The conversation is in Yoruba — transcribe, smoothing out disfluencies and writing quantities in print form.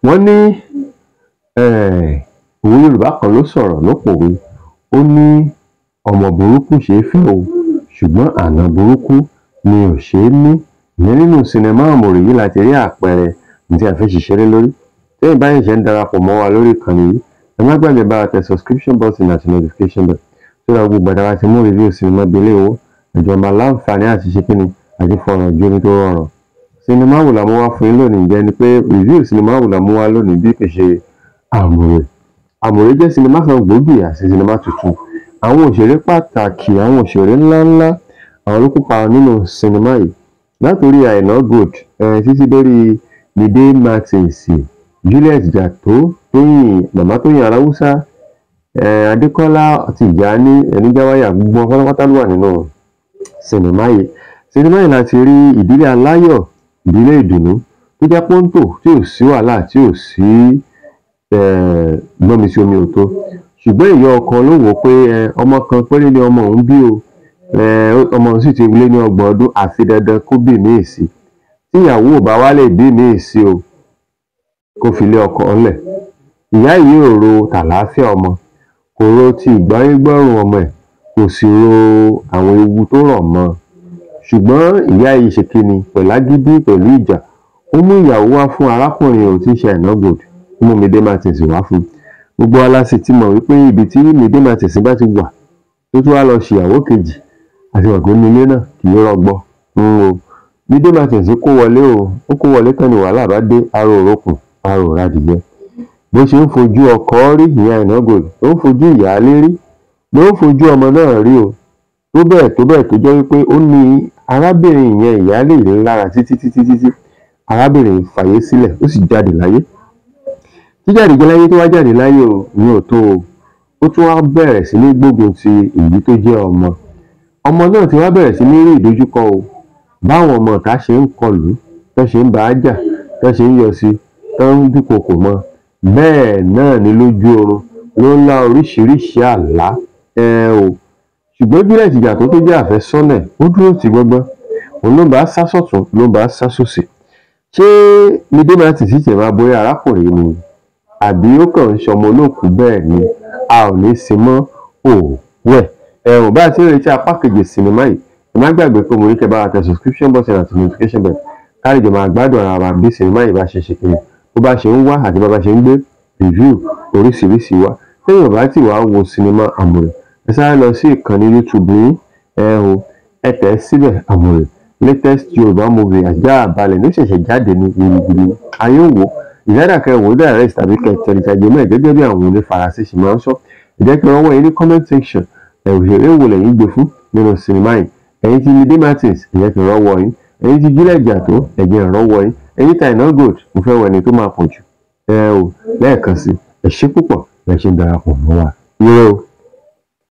Wọ́n ní òwe Yorùbá kan ló sọ̀rọ̀ ló pòwe, ó ní ọmọ burúkú ṣe é fẹ́ o, ṣùgbọ́n àna burúkú ni ò ṣe é ní. Ìyẹn nínú sinimá Àmùrè yìí láti rí àpẹẹrẹ tí a fẹ́ ṣiṣẹ́ lé lórí. Tẹ́yìn bá ṣẹ̀ṣẹ̀ ń darapọ̀ mọ́ wa lórí ìkànnì yìí, ẹ má gbàgbé bá wa tẹ subscription button àti notification bell tó dá gbogbo àdáwà tí mú review sinimá bí ilé ìwọ ẹ̀jọ̀ máa láǹfààní àti ṣe kíni àti fọ̀rọ̀ jómi tó rọrọ̀. Sinimá wò la mú wá fún yín lónìí? Jẹ́ ni pé review sinimá wò la mú wá lónìí bí kò ṣe Àmùrè. Àmùrè jẹ́ sinimá kan gbòógì àti sinimá tuntun. Àwọn òṣèré pàtàkì, àwọn òṣèré ńláńlá, àwọn ló kópa nínú sinimá yìí. Látòrí Àìná Gold títí dórí Mide Martins, Juliet Jatto, Tóyìn Màmá Tóyìn Aláwùsá, Adékọ́lá Tìjání Ẹnijáwáyà, gbogbo wọn pátápátá ló wà nínú sinimá yìí. Sinimá yìí láti rí ìdílé aláyọ̀, ìdílé ìdùnnú tó jẹ́ pọ́ńtò tí ò sí wàhálà, tí ò sí gbọ́nmi sí omi ò tó. Ṣùgbọ́n ìyá ọkọ ló wò ó pé ọmọ kan péré ni ọmọ òun bí o, ọmọ òun sì ti lé ní 30 ọdún, àfi dandan kó bí míì sí. Tí ìyàwó ò bá wá lè bí míì sí o, kó fi lé ọkọ ńlẹ̀. Ìyá yìí ò ro tàlàáfíà ọmọ, kò ro ti ìgbáyégbọ́rùn ọmọ ẹ̀, kò sì ro àwọn ewu tó rọ̀ mọ́. Ṣùgbọ́n ìyá yìí ṣe kíni pẹ̀lú agídí pẹ̀lú ìjà, ó mú ìyàwó wá fún arákùnrin òun tí ń ṣe Àìná Gold, ó mú Mide Martins wá fún un. Gbogbo wa la sì ti mọ̀ wípé ibi tí Mide Martins bá ti wà tó tún wá lọ ṣìyàwó kejì àti mọ̀ pé nílé náà kì í rọgbọ. Mide Martins kó wọlé o, ó kó wọlé tán ni wàhálà bá dé, aró òrókùn, aró òradìyẹ. Bó ṣe ń fojú ọkọ rí, ìyá Àìná Gold, ló ń fojú ìyáálé rí, ló ń fojú ọmọ náà rí o. Tó bẹ́ẹ̀ tó bẹ́ẹ̀ tó jẹ́ wípé ó ní arábìnrin yẹn ìyáálé yìí lára títí títí títí arábìnrin fàyè sílẹ̀, ó sì jáde láyé. Jíjáde láyé tó wá jáde láyé o, ìyẹn ò tó o. Ó tún wá bẹ̀rẹ̀ sí ní gbógun ti èyí tó jẹ́ ọmọ. Ọmọ náà ti wá bẹ̀rẹ̀ sí ní rí ìdojúkọ o. Báwọn ọmọ ìta ṣe ń kọlù, tó ṣe ń bá a jà, tó ṣe ń yọ sí, tó ń dúnkokò mọ́. Bẹ́ẹ̀ náà ni lójú oorun ló ń lá oríṣiríṣi àlá o. Ṣùgbọ́n Juliet Jatto tó jẹ́ àfẹ́sọ́nà ẹ̀, ó dúró tì gbọ́ngbọ́n. Òun ló ń bá sá sọ̀tún, ló ń bá sá sósì. Ṣé Mide Martins sì máa borí arákùnrin ni? Àbí ó kàn ń ṣọmọ olóòkú? Bẹ́ẹ̀ ni a ò ní sin mọ́ òkú ẹ̀. Ẹ̀rùn bá ti ń retí apá kejì sinimá yìí, ẹ má gbàgbé pé mo ní kẹ́ bá wa tẹ subscription button àti notification bell ká lè jọ máa gbádùn ara wa bí sinimá yìí bá ṣe ṣe kiri, bó bá ṣe ń wá àti bá bá ṣe ń gbé review oríṣiríṣi wá. Lẹ́yìn ò bá tí wàá wo sinimá Àmùrè, ẹ sáré lọ sí ìkànnì YouTube yín, ẹ tẹ̀ síbẹ̀, Àmùrè latest Yorùbá movie ajá balẹ̀ ní ṣẹ̀ṣẹ̀ jáde ní gidigidi. Ayé wò ìyáda kẹ wò direct tàbí kẹ tẹ̀lé mẹ́ gẹ́gẹ́ bí àwọn onífaransé ṣe máa ń sọ. Ẹ jẹ́ kí wọ́n wọ̀ yín ní comment section, òṣèré wo lẹ́yìn gbé fún nínú sinimá yìí? Ẹ̀yin ti Mide Martins, ẹ jẹ́ kí n rọ́wọ́ yín. Ẹ̀yin ti Juliet Jatto, ẹ jẹ́ n rọ́wọ́ yín. Ẹ̀yin ti Àìná Gold, mo fẹ́ wọ ẹni tó máa pọ̀ jù ẹ o. Lẹ́ẹ̀kan sí, ẹ ṣé púpọ̀ ẹ ṣe ń darapọ̀ mọ́ wa. Ire o.